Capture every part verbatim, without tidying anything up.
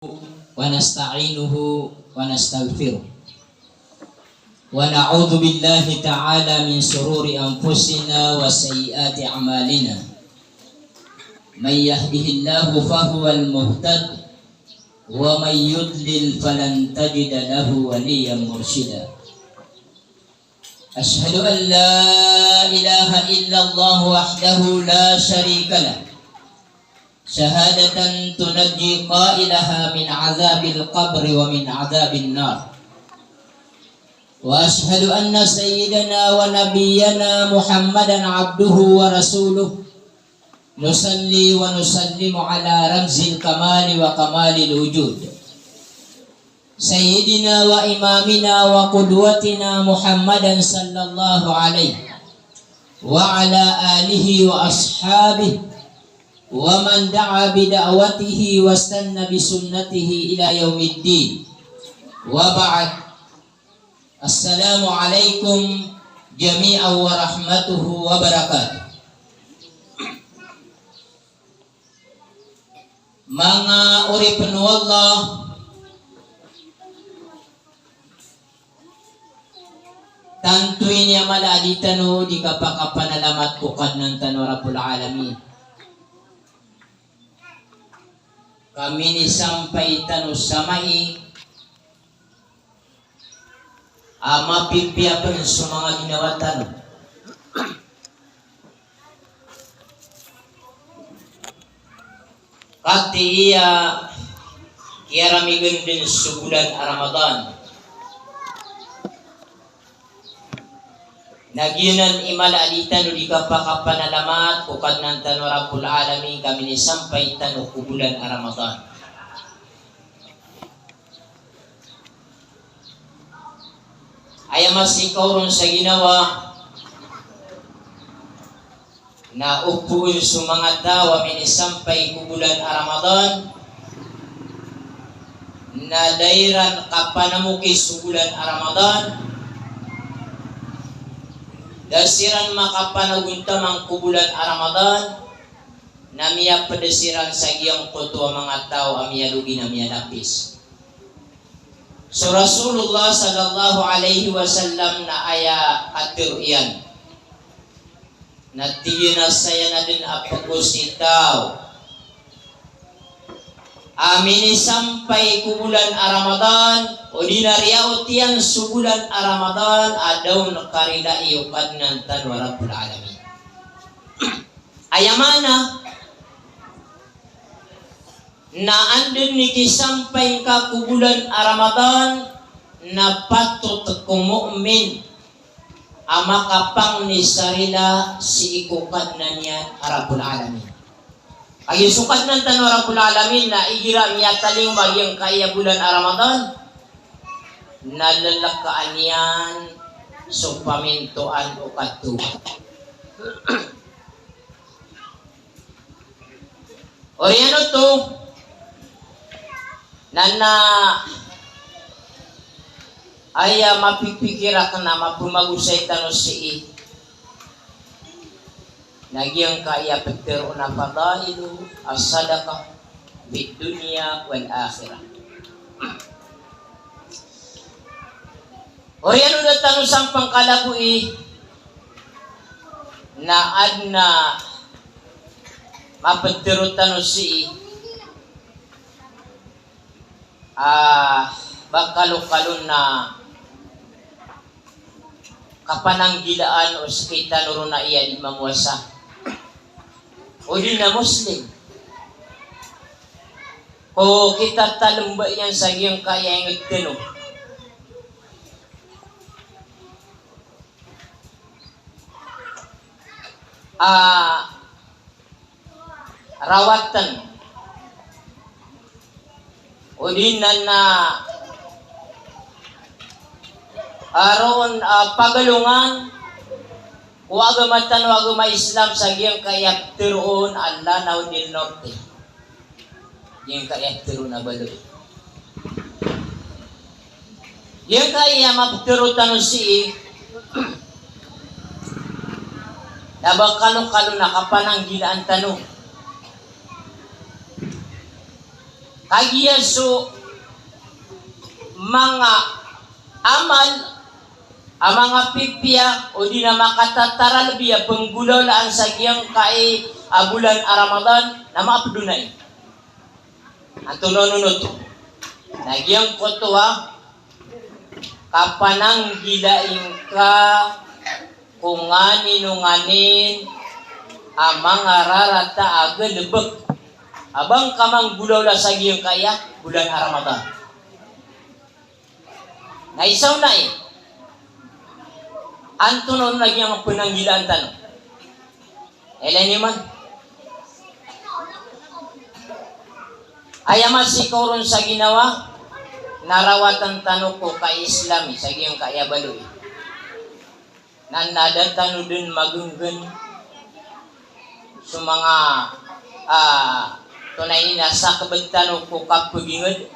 ونستعينه ونستغفره. ونعوذ بالله تعالى من شرور أنفسنا وسيئات أعمالنا. من يهده الله فهو المهتد، ومن يضلل فلن تجد له وليا مرشدا. أشهد أن لا إله إلا الله وحده لا شريك له، شهادة تنجي قائلها من عذاب القبر ومن عذاب النار. وأشهد أن سيدنا ونبينا محمدا عبده ورسوله، نصلي ونسلم على رمز الكمال وكمال الوجود، سيدنا وإمامنا وقدوتنا محمدا صلى الله عليه وعلى آله وأصحابه ومن دعا بدعوته واستن بسنته إلى يوم الدين. وبعد. السلام عليكم جميعا ورحمته وبركاته. Manga oripn o Allah, tanto ini a mala a di tano di kapakapanalamat ko Kadnan tano a Rabbul Alamin. Ka minisampay tano sa mai a mapipiya pn so manga ginawa tano. Katii a kiyaramign dn so bulan a Ramadan. Na giyanan i mala a di tano di kapakapanalamat ko Kadnan tano a Rabbul Alamin ka minisampay tano ko bulan a Ramadan. Aya masikaw ron sa ginawa na opama so manga taw a minisampay ko bulan a Ramadan, na da iran kapanamoki so bulan a Ramadan, da siran makapanagontaman ko bulan a Ramadan, na miyapd siran sa giyangkoto a manga taw a miyalogi na miyalapis. So Rasulullah sallallahu alaihi wasallam na aya katharo iyan na tig iyan a saya na dn a pkositaw a minisampay ko bulan a Ramadan, o di na riyaot iyan so bulan a Ramadan, a da on karilai o Kadnan tano a Rabbul Alamin. Aya maana na anda dn i kisampay ngka ko bulan a Ramadan, na patot ko mu'min a makapangni sa rila sii ko Kadnan iyan a Rabbul Alamin. Aya so Kadnan tano a Rabbul Alamin na igira miyatalingoma giyangkaya bulan a Ramadan, na lalkaan iyan so pamintoan o katawbat. Oriyan oto na, na aya mapipikir akn a mapmagosay tano sii na giyangkaya ptharoon a fadailu as-sadaqah fid dunya wal akhirah. Oriyan o da tano sampang kalaboi na adn a maptharo tano sii a ba kalokalo na kapananggilaan o skitano ron a aya di mamowasa o di na Muslim. Ko kitatalmba iyan sa giyangkaya ingd tano a rawatan o di na, na, a, roon a pagalongan ko agama tano a agama Islam sa giyangkaya ptharoon a Lanao del Norte. Giyangkaya ptharoon a baloy. Giyangkaya maptharo tano sii na ba kalokalo na kapananggilaan tano Kagiya so manga amal a manga pipiya odi na makatataralbi a penggolawlaan sa giyangkai a bolan a Ramadan na maaped on ai. Antonaa onon oto? Na giyangkoto a kapananggilai ngka ko nganin o nganin a manga rarata a galebek a ba ngka manggolawla sa giyangkaya bolan a Ramadan. Na isa on ai, antonaa onon a giyangkaya penanggilaan tano? Ilay niyo man. Aya masikaw ron sa ginawa na rawatan tano ko kaislami sa giyangkaya baloy. Na da tano den magenggen so manga, ah, tonaa ini, na sakebet tano ko kapeginged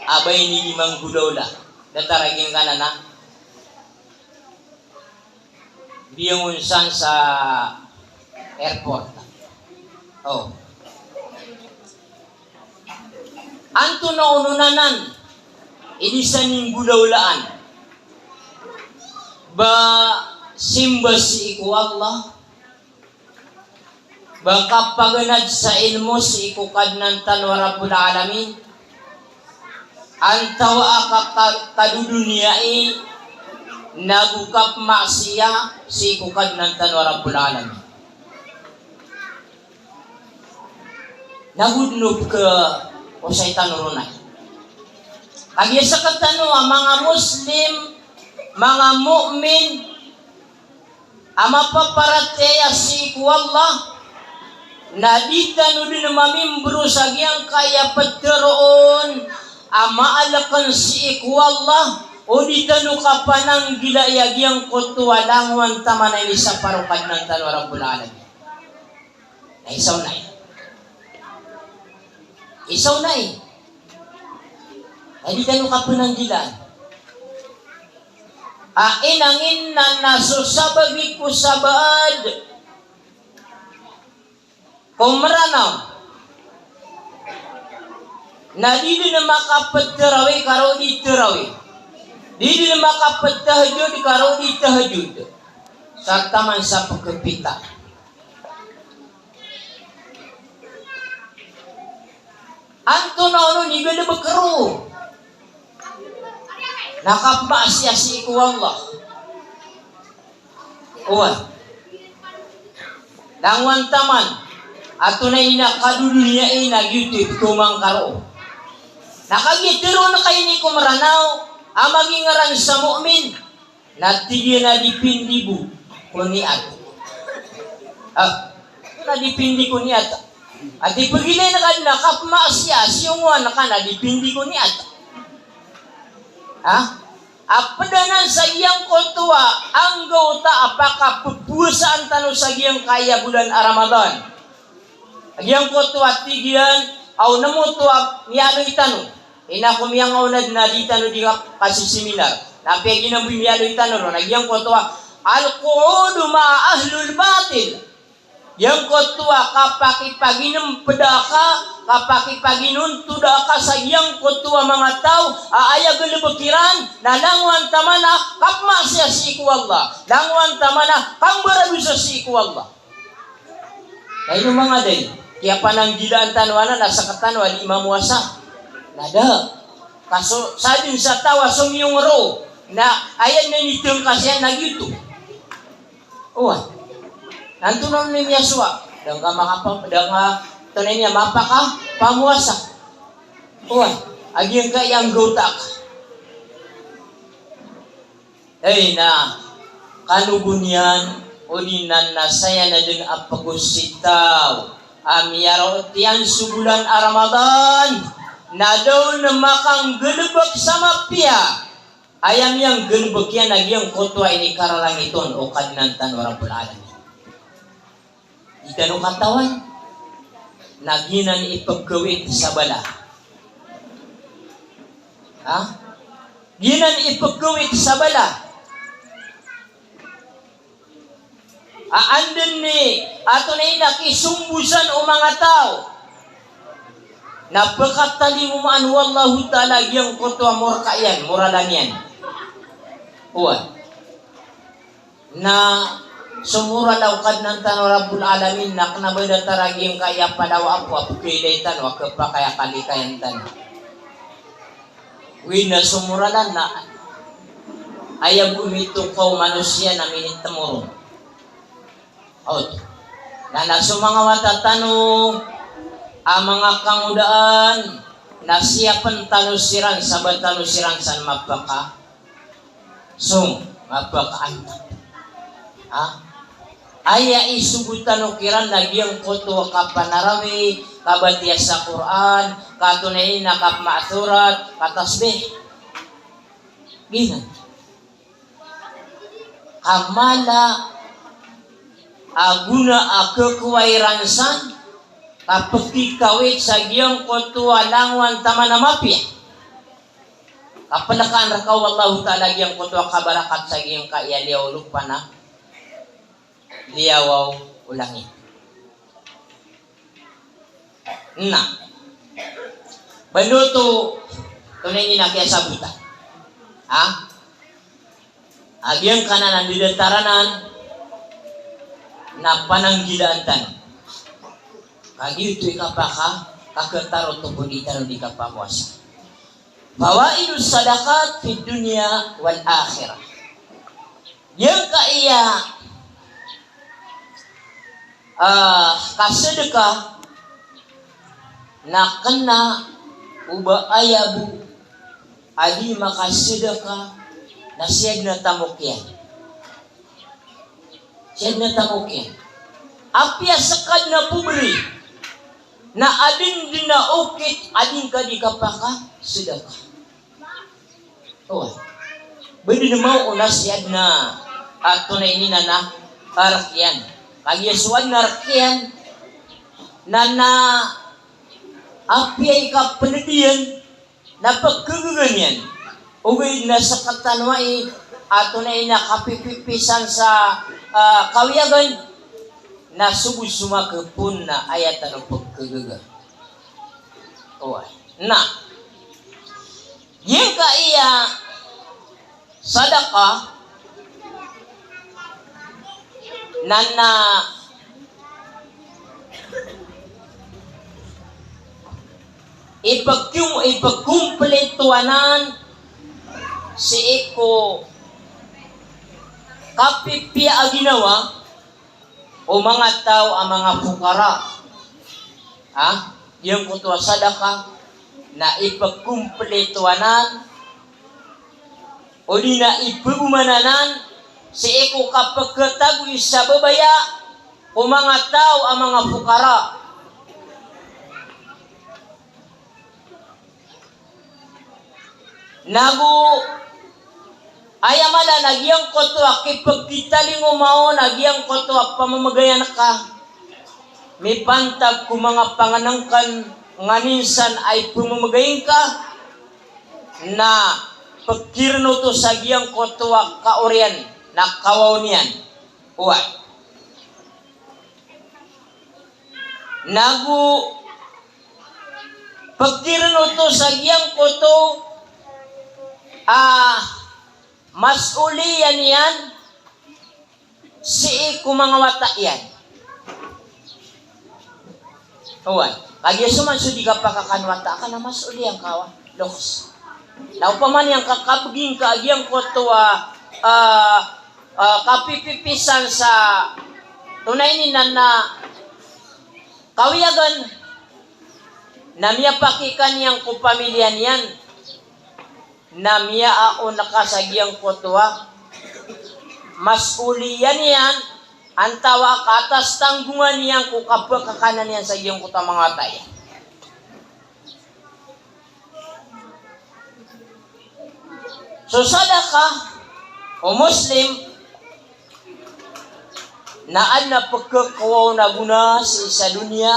a ba ini di manggolawla. Datar a giyangkanan a biyangon san sa airport. O. Antonaa onon anan i di san inggolawlaan? Ba simba sii ko Allah, ba kapaganad sa ilmo sii ko Kadnan tano a Rabbul Alamin, antawaa ka, ka, kadodoniyai nago kapemaksiya sii ko Kadnan tano a Rabbul Alamin. Nago den o pekhaosay tano ron ai. Kagiya sekatano a manga Muslim, manga mu'min, a mapaparatiyaya sii ko Allah, na di tano den mamimbero sa giyangkaya peteroon a maaleken sii ko Allah, o di tano kapananggilai a giyangkoto a langowan taman a inisapar o Kadnan tano a Rabbul Alamin. Na isa on ai. Isa on ai. Na di tano kapananggilaan. A inangin na na so sabagi ko sabaad ko Meranaw na di den makaped tarawih ka roo di tarawih. Di den makaped tahajjud ka roo di tahajjud. Sa taman sa pekepita. Antonaa onon i galebek roo na kapemaksiya sii ko Allah? Oway. Langowan taman a tonaa ini a kadodoniyai na giyoto i pekhaoma ngka roo. Na kagiya teroon ka ini ko Meranaw a magingaran sa mu'min, na tig iyan a dipindi bo ko niyat. Ah, na dipindi ko niyat. Ati pegilay na ka den a kapemaksiya, siyongowan ka na dipindi ko niyat. Ha? A ped anan sa giyangkoto a anggawta a pakapepowasaan tano sa giyangkaya bolan a Ramadan. Giyangkoto a tig iyan a onom oto a miyaaloy tano. Ina ko miyangaonad na di tano di kasiseminar. Na apiya giyanan bo i miyaaloy tano ron a giyangkoto a al-qu'udu ma'a ahlil batil. Giyangkoto a kapakipaginempeda ka, kapakipaginontoda ka sa giyangkoto a manga taw a aya galebek iran na langowan taman a kapemaksiya sii ko Allah, langowan taman a kambaradosa sii ko Allah. Na ino manga day, kiyapananggilaan tano anan a sekatano a di mamowasa? Na da. Ka so, sadn sa taw a somiyong roo na aya initengkas iyan na giyoto. Oway. Na antonaa i miyasowa? Da ngka makapa-, da ngka, tonaa ini a mapakapamowasa. Oway. A giyangkaya anggawta ka. Hay na, kano bo niyan, odi na na saya na den a pegositaw a miyaroot iyan so bolan a Ramadan, na da on makanggalebek sa mapiya. Aya miyanggalebek iyan a giyangkoto a inikararangit on o Kadnan tano a Rabbul Alamin. Di tano katawan na giyanan i pegawit sa bala. Ha? Giyanan i pegawit sa bala. A anda ni, ato na ina kisombosan o manga taw. Na pkhatalingoma o Allahu Ta'ala giyangkoto a morka iyan, moralan iyan. Oway. Na so moral o Kadnan tano Rabbul Alamin na kna ba datar a giyangkaya palawa apo a pkhailay tano a khapakay a kalikayan tano. Oway na so moralan na aya bo mitokaw o manosiya na minitmorong. Oway. Na, na so manga wata tano a manga kangodaan na siyapn tano siran sa ba tano siran san mapaka- song, mapakaantap. Ha? Aya isogo tano kiran na giyangkoto a kapanarawi, kabatiya sa Qur'an, katonay na kapma'thurat, katasbih. Giyanan. Ka mala a gona a khakowaa iran san, ka pkikawit sa giyangkoto a langowan taman a mapiya. Ka plkaan rka o Allahu Ta'ala giyangkoto a kabarakat sa giyangkaya liyawaw o lopa na liyawaw o langit. Na. Baloto, tonay niyan a kiyasabota. Ha? A giyangkanan a di datar anan na pananggilaan tano. Kagiya oto i kapaka, kakhatarot o podi tano di kapakowasa. Fawaidus sadaqat fid dunya wal akhirah. Giyangkaya, ah, kasadaka na kna o ba aya bo a di makasadaka na si adn a tamok iyan. Si adn a tamok iyan. Apiya ska dn a pobri na adn dn a okit a di ngka di kapakasadaka. Oway. Ba dn mao o na si adn a, a tonay niyan a rk iyan. Kagiya so adn a rk iyan na, na apiya i kapnd iyan na pkhagaga niyan. Ogaid na sktano ai a tonay na kapipipisan sa, ah, kawiyagan na sogo so makapon na aya tano pkhagaga. Oway. Na giyangkaya sadaka na, na ipagkum-, ipagkumplito anan sii ko kapipiya a ginawa o manga taw a manga fukara. Ha? Giyangkoto a sadaka na ipagkumplito anan, odi na ipagoman anan sii ko kapkhatagoy sa babaya ko manga taw a manga fukara. Nago aya mala na giyangkoto a kipagkitalingoma on a giyangkoto a pamamagayan ka mipantag ko manga pangnngkn nganin san a ipamamagay ngka, na pkirn oto sa giyangkoto a kaoriyan na kawaw niyan. Oway. Nago pkirn oto sa giyangkoto a mas'uliya niyan sii ko manga wata iyan. Oway. Kagiya so man so di kapakakan wata ka na mas'uliya ngka, oway. Loks. Na opama niyan ka kabgi ngka a giyangkoto a, ah, ah, kapipipisan sa tonay niyan a kawiyagan, na miyapakay ka niyan ko pamilya niyan, na miyaaon ka sa giyangkoto a mas'uliya niyan, antawaa ka atas tanggongan iyan ko kapakakanan iyan sa giyangkoto a manga wata iyan. So sadaka o Muslim na adn a pkhakowa on a gona sii sa doniya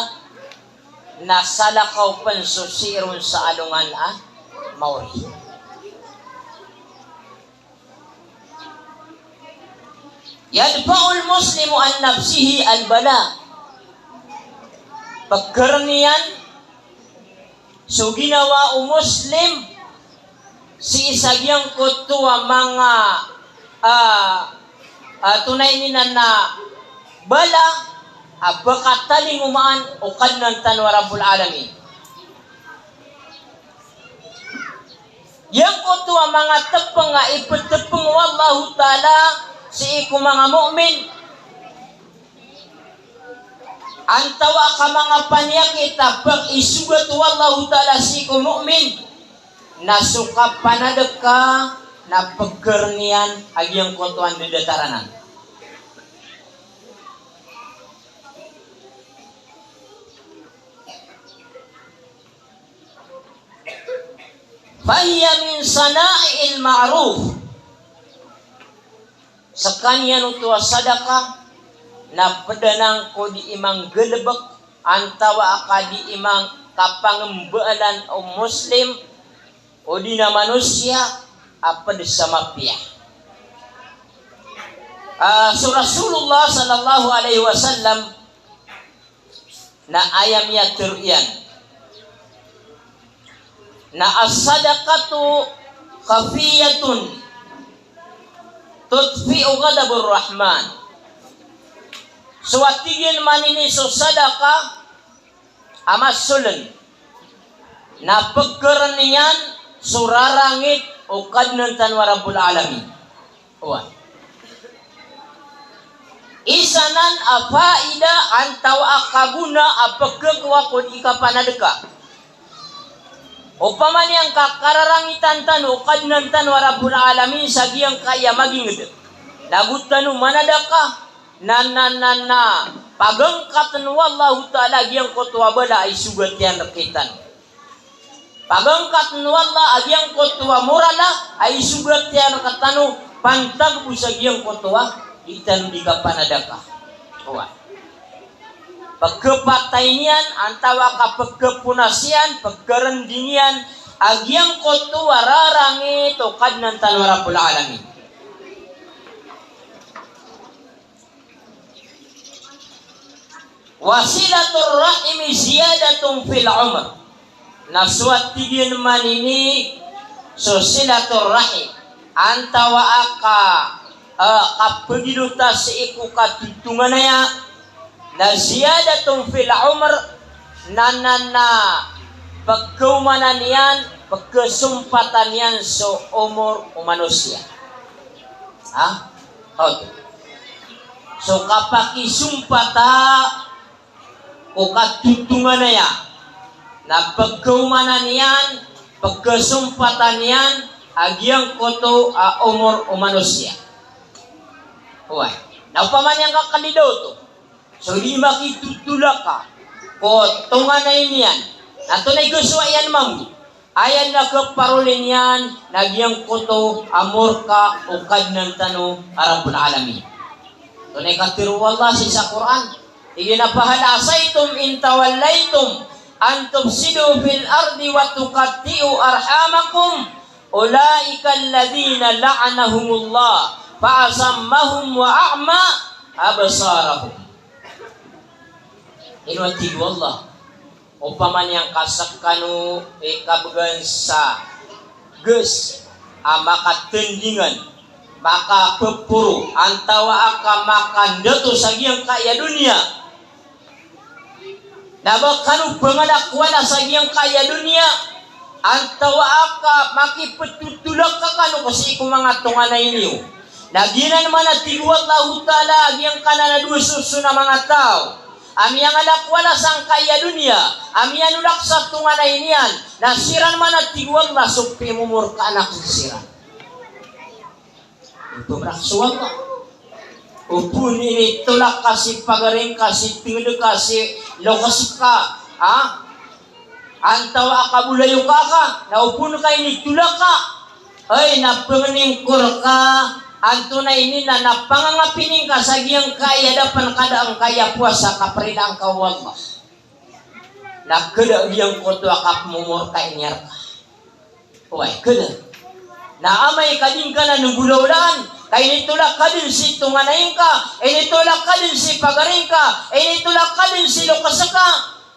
na salakaw pn so sii ron sa alongan a maori. Yadfa'ul muslimu an nafsihi al bala. Pkharn iyan so ginawa o Muslim sii sa giyangkoto a manga, ah, ah, tonaa ini nan a bala a pakatalingoma o Kadnan tano a Rabbul Alamin. Giyangkoto a manga tepeng a ipetepeng o Allahu Ta'ala sii ko manga mu'min, antawaa ka manga paniyakit a pag-isogat o Allahu Ta'ala sii ko mu'min, na so kapanadeka na pegeren iyan a giyangkoto a ndedetaranan. Fahiya min sana'i'il ma'ruf. Sekaniyan oto a sadaka na ped anan ko dii manggalebek, antawaa ka dii mangkapangembaalan o Muslim odi na manosiya a ped sa mapiya. Ah, so Rasulullah sallallahu alaihi wasallam na aya miyatero iyan na as-sadaqatu khafiyatun tutfi'u ghadabur Rahman. So a tig iyan manini so sadaka a masolen na pegeren iyan so rarangit o Kadnan tano a Rabbul Alamin. Oway. Isa nan a faida antawaa ka gona a pekekowa ko dii kapanadeka. Opama niyan ka kararangitan tano o Kadnan tano a Rabbul Alamin sa giyangkaya maginged, na go tano manadeka, na, na, na, na pagangkaten o Allahu Ta'ala giyangkoto a bala a isogat iyan rektano. Pagangkaten o Allah a giyangkoto a moral a isogat iyan rektano, pantag bo sa giyangkoto a dii tano dii kapanadeka. Oway. Pekepatay niyan, antawaa ka pekeponas iyan, pekerending iyan a giyangkoto a rarangit o Kadnan tano a Rabbul Alamin. Wa silatur rahimi ziyadatun fil umr. Na so a tig iyan manini so silatur rahim, antawaa ka, eh, kapegilota sii ko katotonganaya, na ziyadatun fil umr, na, na, na pekaomanan iyan, pekesompatan iyan so omor o manosiya. Ha? Oto. So kapakisompata ko katotonganaya, na pekaomanan iyan, pekesompatan iyan a giyangkoto a omor o manosiya. Oway. Na opama niyan ka kalidaw oto, so dii makitotolaka ko tonganay niyan, na tonay ko so iyan mambo. Aya na keparoli niyan na giyangkoto a morka o Kadnan tano a Rabbul Alamin. Tonay katero o Allah sii sa Qur'an, tig iyan a, "Fahal asaytum in tawallaytum an tufsidu fil ardi wa tuqatti'u arhamakum, ulaika alladhina la'anahumullah fa asammahum wa a'ma absarahum." Ino a tig o Allah? Opama niyan ka sekano i kabegan sa ges a makatendingan, makapeporo, antawaa ka makandato sa giyangkaya doniya. Na ba kano pengalakowan sa giyangkaya doniya, antawaa ka makipetotolaka kano ko sii ko manga tonganay niyo. Na giyanan man a tig o Allahu Ta'ala a giyangkanan a dowa soson a manga taw a miyangalakowan sangkaya doniya, a miyanolak sa tonganay niyan, na siran man a tig o Allah so pimomorkaan ako siran. Ito merak so Allah. O pon initolak ka si pagaring ka, si tenged ka, si lokes ka, ha? Antawaa ka bolayoka ka, na o pon ka initolak ka, ay, na pengeningkor ka, antonaa ini na, na pangangapini ngka sa giyangkaya da pen ka da ngkaya powasa ka perilaan ka o Allah. Na keda giyangkoto a kapemomorka ini reka. Oway, keda. Na amay ka di ngka na nggolaolaan, ka initolak ka den si tonganay ngka, initolak ka den si pagaring ka, initolak ka den si lokes ka.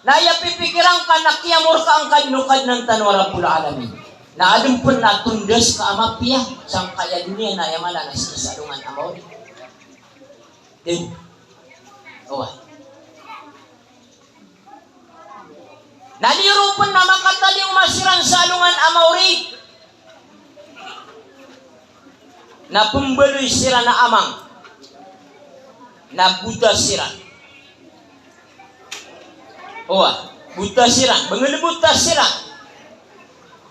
Na aya pipikiran ka na kiyamorkaan ka dn o Kadnan tano a Rabbul Alamin. Na adn pn a tondas ka a mapiya sangkaya doniya na aya mala na sii sa alongan a maori. Dn. Oway. Na niyo ron pn na makatalingoma siran sa alongan a maori. Na pmbaloy siran a amang. Na bota siran. Oway, bota siran, bnglbota siran.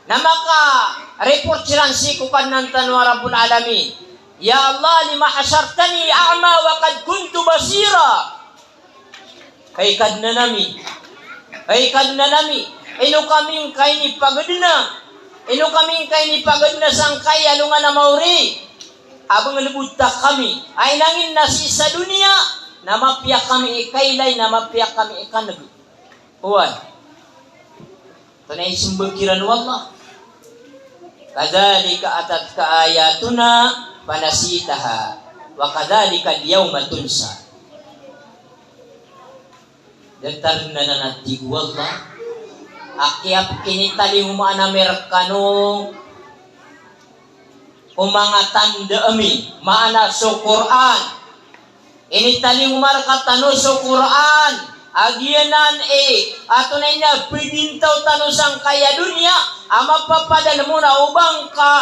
Na maka-report siran sii ko Kadnan tano a Rabbul Alamin. Ya Allah, lima hashartani a'ma wa qad kuntu basira. Hay Kadnan ami, hay Kadnan ami, ino kami ngka inipagdna, ino kami ngka inipagdna sangkai a alongan a maori a bnglbota kami, a inangin na sii sa doniya na mapiya kami ikailay, na mapiya kami ikan'g. Oway. Antonaa i smbag kiran o Allah? Kadhalika atatka ayatuna fanasitaha wa kadhalikal yawma tunsa. Datar anan a tig o Allah a kiyapkinitalingoma ami rkano o manga tanda ami, maana so Qur'an. Initalingoma rkatano so Qur'an a giyanan i, antonaa i pgintaw tano sangkaya doniya a mapapadalm on a o ba ngka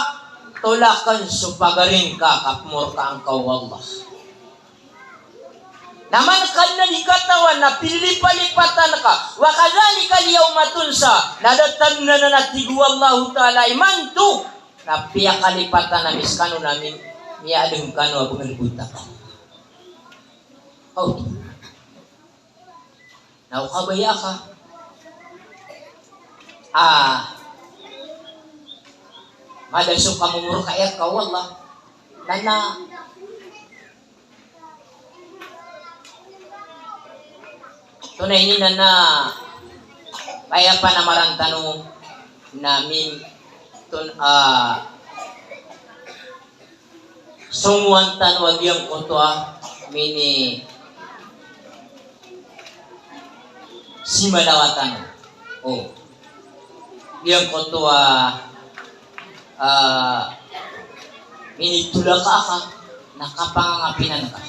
tolakn so pagari ngka ka pmorkaan ka o Allah. Na man ka dn a di katawan na pilipalipatan ka, wa kadhalikal yawma tunsa, na datar anan a tig o Allahu Ta'ala imanto, na piyakalipatan ami skano na mi-, miyaadn kano a bnglbota kano. Aw. Na o kabaya ka a mada so kamomorka iyan ka o Allah. Na, na Antonaa ini na, na, aya panamaran tano na min, ton, ah, songowan tano a giyangkoto a minisimalawa tano. O. Giyangkoto a, ah, minitolak ka, na kapangangapinan ka.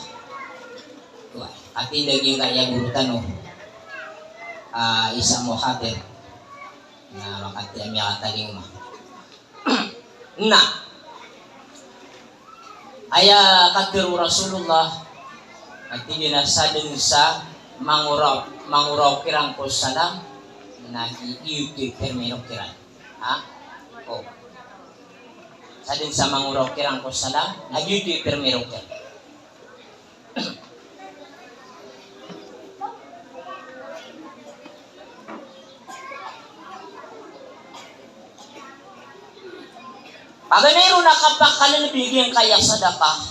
Wah, ati lagi nga iya guru tano. Ah, isa mo hadir. Na makati ami a katalingoma. Na. Aya katharo o Rasulullah, na tig iyan a sadn sa mangoraw, mangoraw kiran ko salam, na giyoto i primero kiran. Ha? O. Sadn sa mangoraw kiran ko salam, na giyoto i primero kiran. Paganay ron a kapakaln a bigyan ka aya sadaka.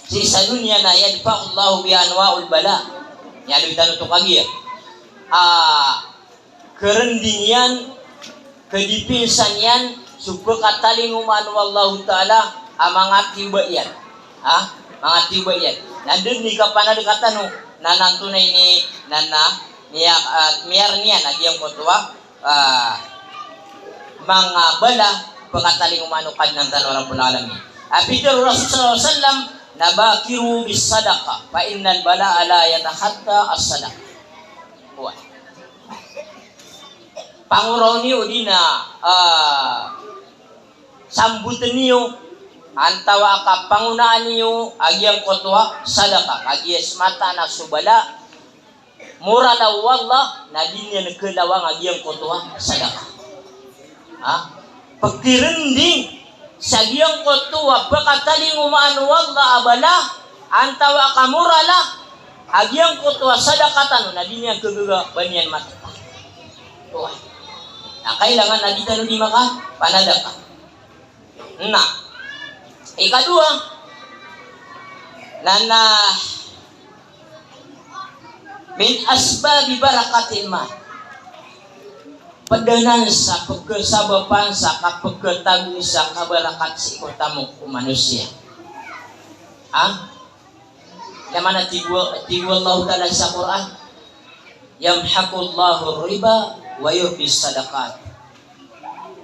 Sii sa doniya na yadfa'ullahu biha anwa'ul bala. Aya doniya tano to kagiya. Ah, kerending iyan, kedipinsan iyan, so pekatalingoma o Allahu Ta'ala, a manga tiyoba iyan. Ha? Manga tiyoba iyan. Na den i kapanadekatan o, na nanto na ini, na na, miya, ah, miyar niyan, a giyangkoto a, ah, manga bala, pekatalingoma o Kadnan tano Rabbul Alamin. A pitharo o Rasul sallallahu alaihi wasallam, na bakiru bis sadaqah, fa innal bala'a la yatahatta as sadaqah. Oway. Pangoraw niyo di na, ah, samboten iyo, antawaa ka pangonaan iyo, a giyangkoto a sadaka, kagiya smataan a so bala, moral a o Allah, na di niyan kelawang a giyangkoto a sadaka. Ha? Pekirending sa giyangkoto a pekatalingoma o Allah a bala, antawaa ka moral a, a giyangkoto a sadaka tano, na di niyan kegaga ba niyan matata. Oway. Na kailangan na di tano di makapanadaka. Na. Ikadowa, na, na, min asbabi barakatil mal. Ped anan sa pekesabapan sa kapeketago sa kabarakat sii ko tamok o manosiya. Ha? Aya maana, tig o, tig o Allahu Ta'ala sa Qur'an, "Yamhaqullahu riba wa yurbis sadaqat."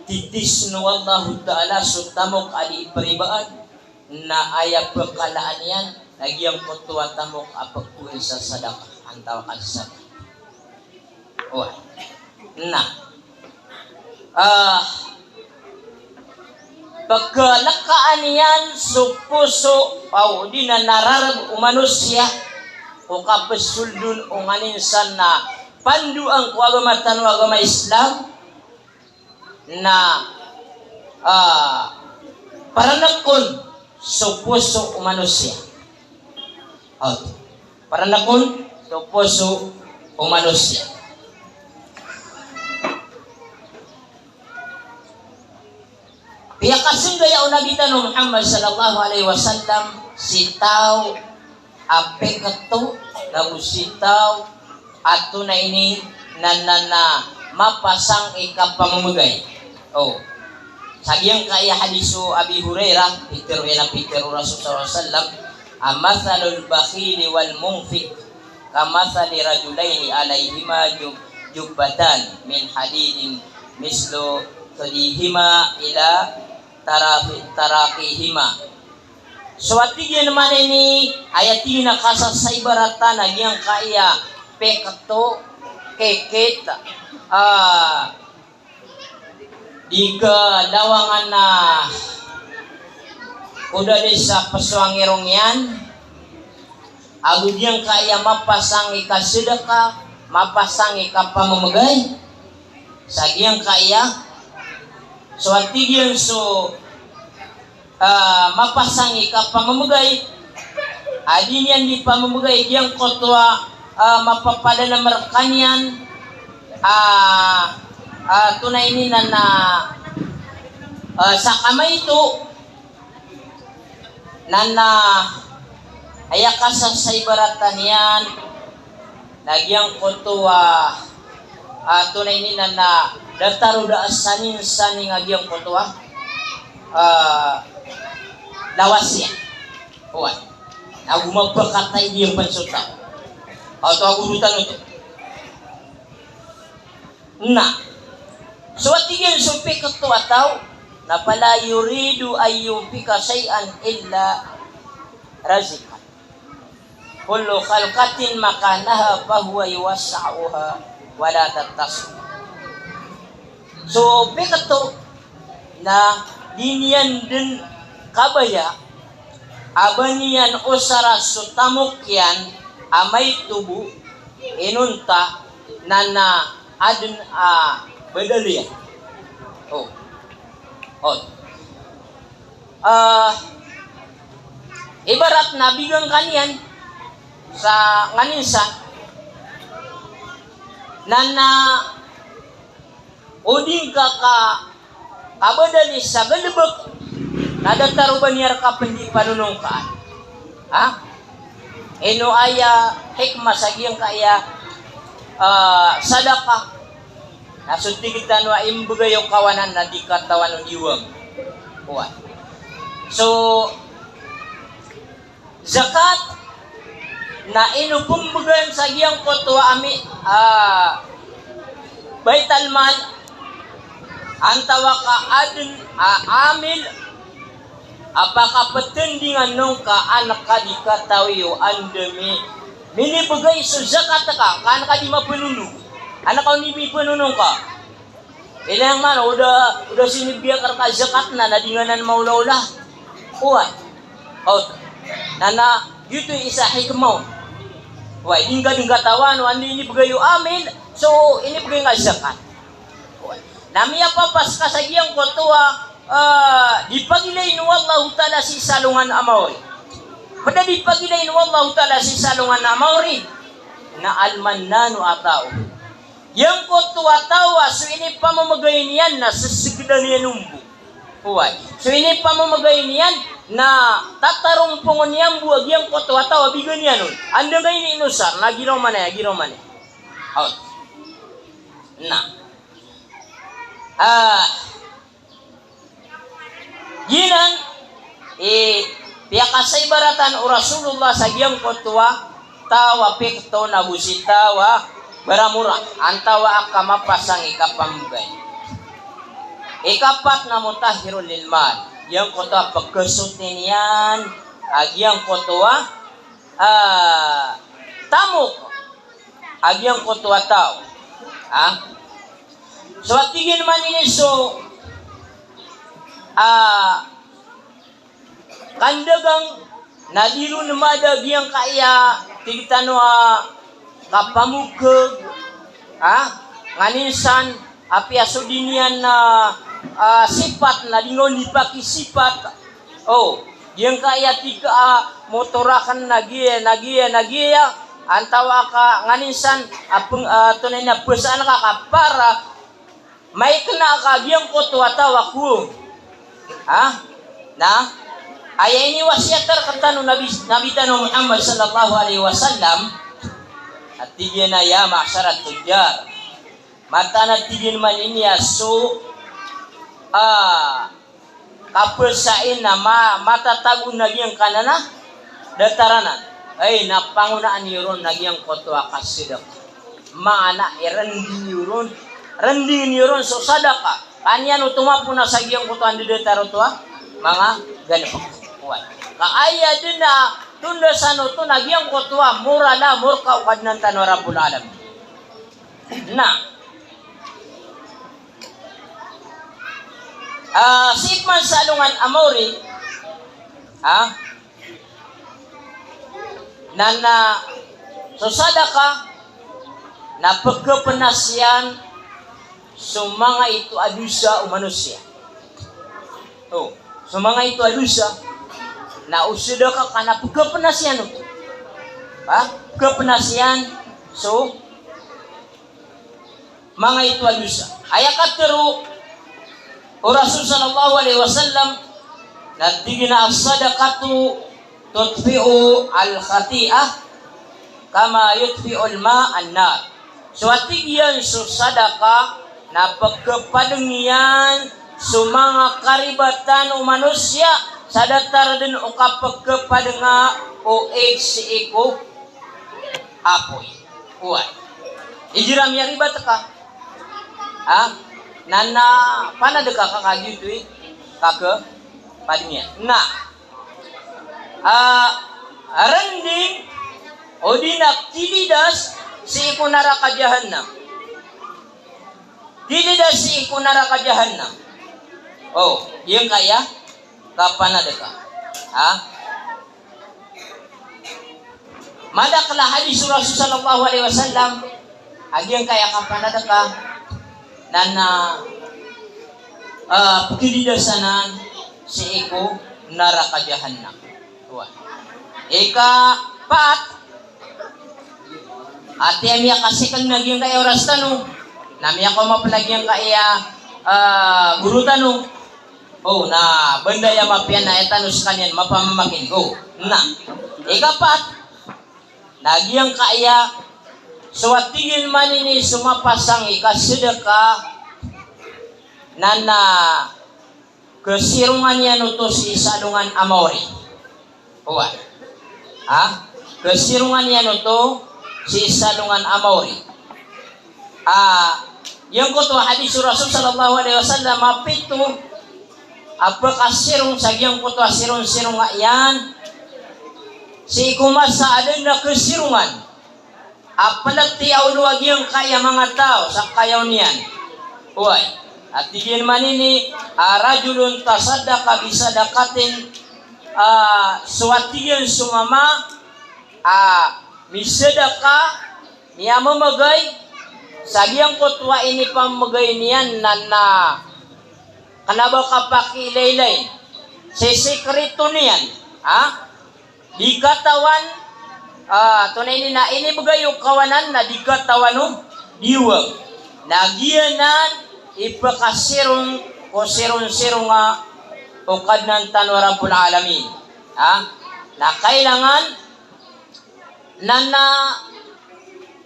Titisn o Allahu Ta'ala so tamok a dii pribaan, na aya pkalaan iyan na giyangkoto a tamok a pkowaan sa sadaqah, antawaa ka zakat. Oway. Na, ah, pkhalkaan iyan so poso, odi na nararag o manosiya ko kapsoldon o nganin san a pandoan ko agama tano a agama Islam, na, ah, paranakon so poso o manosiya. Oway. Paranakon so poso o manosiya. Piyakasnggaya o Nabi tano Muhammad sallallahu alaihi wasallam si taw a pkto, nago si taw a tonaa ini na, na, na mapasang i kapamamgay. O. Sa giyangkaya hadis o Abi Hurairah, pitharo iyan a pitharo o Rasul sallallahu alaihi wasallam, a, "Mathalul bakhili wal munfiq kamathali rajulaini alaihima jub-, jubbatan min hadidin mislu thudihima ila tarafi-, taraqihima." So, a tig iyan, maana ini, aya tig iyan a kasasaibaratan a giyangkaya pkto, kikit, ah, di kalawangan a kodali sa psoang irong iyan, ago giyangkaya mapasang i kasadaka, mapasang i kapamamgay, sa giyangkaya, so, a tig iyan so, ah, mapasang i kapamamgay, a di niyan di pamamgay giyangkoto a, ah, mapapadanam rkaniyan, ah, ah, tonaa ini na, na, ah, sa kamaito, na, na aya kasasaibaratan iyan na giyangkoto a, ah, tonaa ini na, na datar o da a saning-saning a giyangkoto a, ah, lawas iyan. Oway. Ago mapakatay diyangkoto a taw. Aw, to ago rotan oto. Na, so, a tig iyan so pkto a taw, na, "Fala yuridu an yunfiqa shay'an illa raziqah. Kullu khalqatin makanaha fahuwa yuwassi'uha wa la tattasil." So pkto na di niyan dn kabaya a ba niyan osara so tamok iyan a maito bo inonta na na adn a badal iyan. O. O. Ah, ibarat na bigan ka niyan sa nganin san na na o di ngka ka kabadali sa galbk, na datar o ba niyan rka pn di panonongkaan. Ha? Ino aya hikmah sa giyangkaya, ah, sadaka? Na so tig tano a imbgay o kawanan na di katawan o diwang. Oway. So, zakat na ino pmbgan sa giyangkoto a ami-, ah, baital mal, antawaa ka adn a amil a pakaptndingan on ka an ka di katawi o anda mi-, minibgay so zakat ka, ka an ka di mapnondog, an ka o di mipnonongka. Ilay man, o da, o da sinibgay akn rka zakat na, na di ngka nan maolaola. Oway. O, na, na, giyoto i isa a hikmah on. Oway, di ngka, di ngka katawan o anda inibgay o amil, so inibgay ngka zakat. Oway. Na miyapapas ka sa giyangkoto a, ah, di pagilayn o Allahu Ta'ala sii sa alongan a maori. Pd a di pagilayn o Allahu Ta'ala sii sa alongan a maori, na al-mannanu ata'uhu. Giyangkoto a taw a so inipamamgay niyan na ssgdan iyan on bo. Oway. So inipamamgay niyan na tatarongpongon iyan bo a giyangkoto a taw a bigan iyan on. Anda ngka ini inosar, na giraw man aya, giraw man aya. Oway. Na. Ah. Giyanan i Piyakasaibaratan o Rasulullah sa giyangkoto a taw a pikto na go si taw a baramora, antawaa ka mapasang i kapamogay. Ikapat na mutahhirun lil mal, giyangkoto a pekesoti niyan a giyangkoto a, ah, tamok a giyangkoto a taw. Ha? So, a tig iyan man ini so, ah, kandagang na di ron mada giyangkaya tig tano a kapamokeg, ha? Nganin san, apiya so di niyan na, ah, sipat na di ngka on di pakisipat. O, giyangkaya tig ka a motor aken na giya, na giya, na giya, antawaa ka nganin san, a peng-, ah, tonaa ini a pesaan ka ka para maikna ka giyangkoto a taw a kowa. Ha? Na aya iniwasiyat rektano o Nabi, Nabi tano Muhammad sallallahu alaihi wasallam, a tig iyan a ya ma'sharat tujjar. Mataan a tig iyan man ini a so, ah, kapesaan na ma-, matatago na giyangkanan a datar anan. Ay, na pangonaan iyo ron na giyangkoto a kasadaka. Maana i rending iyo ron, rending iyo ron so sadaka. Ka an iyan oto mapona sa giyangkoto a ndadatar oto a manga ganep. Oway. Ka aya den a tondasan oto na giyangkoto a moral a morka o Kadnan tano a Rabbul Alamin. Na, ah, sii pman sa alongan a maori, ha? Na, na so sadaka na pekepenas iyan so manga ito a dosa o manosiya. O, so manga ito a dosa na o sadaka ka na pekepenas iyan oto. Ha? Pekepenas iyan so manga ito a dosa. Aya katharo o Rasul sallallahu alaihi wasallam na tig iyan a as-sadaqatu tutfi'ul khati'ah kama yutfi'ul ma'un nar. So a tig iyan so sadaka na pekepadeng iyan so manga karibatan o manosiya sa datar den o kapekepadenga o ig sii ko apoy. Oway. Igira miyaribat ka, ha? Na, na panadeka ka kagiya oto i kakepadeng iyan. Na, ah, rending odi na kilidas sii ko naraka Jahannam. Kilidas sii ko naraka Jahannam. O, giyangkaya kapanadeka. Ha? Madakel a hadis o Rasul sallallahu alaihi wasallam a giyangkaya kapanadeka na, na, ah, pekilidas anan sii ko naraka Jahannam. Oway. Ikapat, ati a miyakasekeng na giyangkaya oras tano, na miyakaoma pen a giyangkaya, ah, goro tano. O, na banda aya mapiya na aya tano sekaniyan mapamamakin. O, na ikapat, na giyangkaya so a tig iyan man ini so mapasang i kasadaka na, na kesirongan iyan oto sii sa alongan a maori. Oway. Ha? Kesirongan iyan oto sii sa alongan a maori. Ah, giyangkoto a hadis o Rasul sallallahu alaihi wasallam a pito a pekasirong sa giyangkoto a sirong-sirong a iyan sii ko masa a da den a kesirongan a peleti a olo a giyangkaya manga taw sa kayaw niyan. Oway, a tig iyan man ini, ah, rajulun tasaddaqa bisadaqatin, ah, so a tig iyan so mama a misadaka, miyamemegay sa giyangkoto a inipamemegay niyan na, na kena ba kapakiilaylay, sisikreto niyan, ha? Di katawan, ah, tonaa ini na inibegay o kawanan na di katawan o diwang. Na giyanan i pekasirong ko sirong-sirong a o Kadnan tano a Rabbul Alamin. Ha? Na kailangan na, na,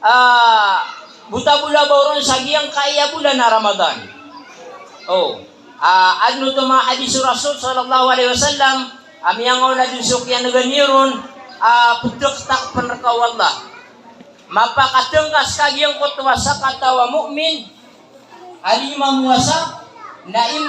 ah, bo ta bo labaw ron sa giyangkaya bolan a Ramadan. O, ah, aden oto manga hadis o Rasul sallallahu alaihi wasallam, A miyangaoona dn so kiyanega niyo ron a pdaktak pn rka o Allah. Mapakatngkas ka giyangkoto a sakataw a mu'min a di mamowasa, na im-